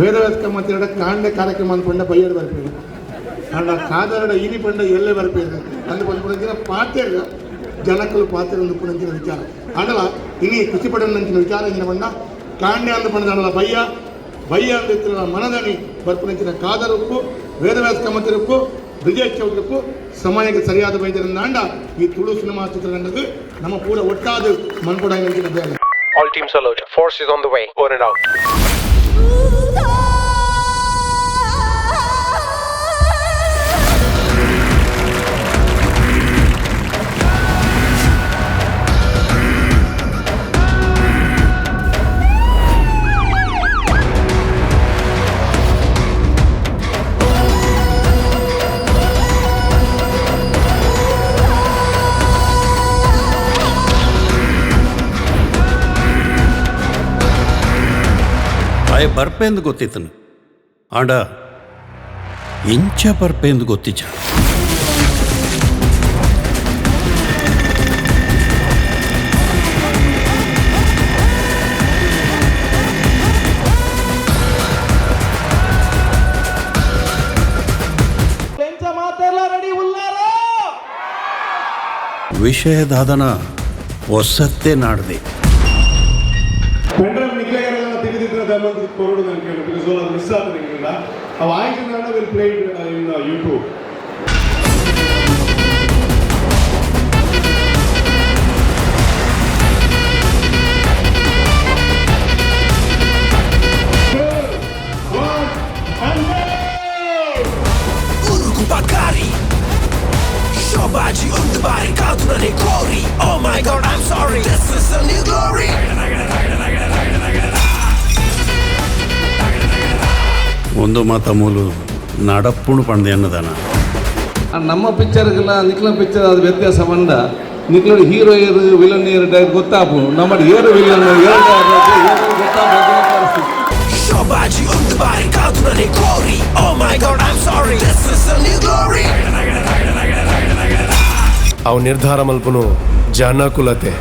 Vedavyasa ಕಮ್ಮತ್ತಿರಡ ಕಾಂಡೆ ಕಾರ್ಯಕ್ರಮ ಅಂದ್ಕೊಂಡ buyer ಬರ್ಪೇರು ಅಂಡ ಕಾದರಡ ಇನಿ ಪಂಡ ಎಲ್ಲೆ ಬರ್ಪೇರು ಅಂದು ಪಂಡ ಪಾತೆರ್ ಜನಕಲು ಪಾತೆರ್ ಒಂದು ಪುಣಂಚಿನ ವಿಚಾರ ಆಂಡಲ ಇನಿ ಖುಷಿ ಪಡಂಚಿನ ವಿಚಾರ ಇಂಚಿನ ಪಂಡ ಕಾಂಡೆ ಅಂದು ಪಂಡ ಬಯ್ಯ ಬಯ್ಯ ಅಂದ ಇತ್ತಿನ ಮನದನಿ ಬರ್ಪುನಂಚಿನ ಕಾದರುಕ್ಕು ವೇದವ್ಯಾಸ ಕಮತಿರುಕ್ಕು ಬ್ರಿಜೇಶ್ ಚೌಧರಿಗೂ ಸಮಯಕ್ಕೆ ಸರಿಯಾದ ಬೈದರಿಂದ ಅಂಡ ಈ ತುಳು ಸಿನಿಮಾ ಚಿತ್ರರಂಗದ ನಮ್ಮ ಪೂರ ಒಟ್ಟಾದ ಮನ್ಕೊಡಾಯಿನಂಚಿನ ಬೇಲೆ. All teams alert. Force is on the way. Over and out. ಆಯ ಬರ್ಪೆಂದು ಗೊತ್ತಿತ್ತನು ಆಂಡ ಇಂಚ ಬರ್ಪೆಂದು ಗೊತ್ತಿಚ್ಚ. ವಿಷಯದಾದನ ಹೊಸತ್ತೆ ನಾಡ್ದೆ. ಪೆಂಡ್ರಮ್ ನಿಕ್ಲೆಗರೆಲ್ಲ ತೆಗೆದಿದ್ರೆ ದಮಂತ್ ಕೊರಡು ನನಗೆ because ಅದು ಮಿಸ್ ಆದ ನಿಂಗಿಲ್ಲ. ಅವು ಆಯ್ತು will play in YouTube. Urgu Bakari Shobaji Undubari Kadunane Kori. Oh my God, I'm sorry. This is a new glory. ಒಂದು ಮಾತ ಮೂಲು ನಡಪ್ಪುಣು ಪಂಡೆ ಅನ್ನದಾನ. ನಮ್ಮ ಪಿಕ್ಚರ್ಗೆಲ್ಲ ನಿಕ್ಲ ಪಿಕ್ಚರ್ ಅದು ವ್ಯತ್ಯಾಸ ಬಂದ ನಿಕ್ಲೋಡು ಹೀರೋ ಏರು ವಿಲನ್ ಏರು ಡೈರೆಕ್ಟ್ ಗೊತ್ತಾಪು. ನಮ್ಮ ಏರು ವಿಲನ್ ಏರು ಗೊತ್ತಾಪು ಪರಿಸ್ಥಿತಿ. Shobaji Undubari Kadunane Kori. Oh my God, I'm sorry. This is a new glory. ಅವು ನಿರ್ಧಾರ ಮಲ್ಪನು ಜನಕುಲತೆ.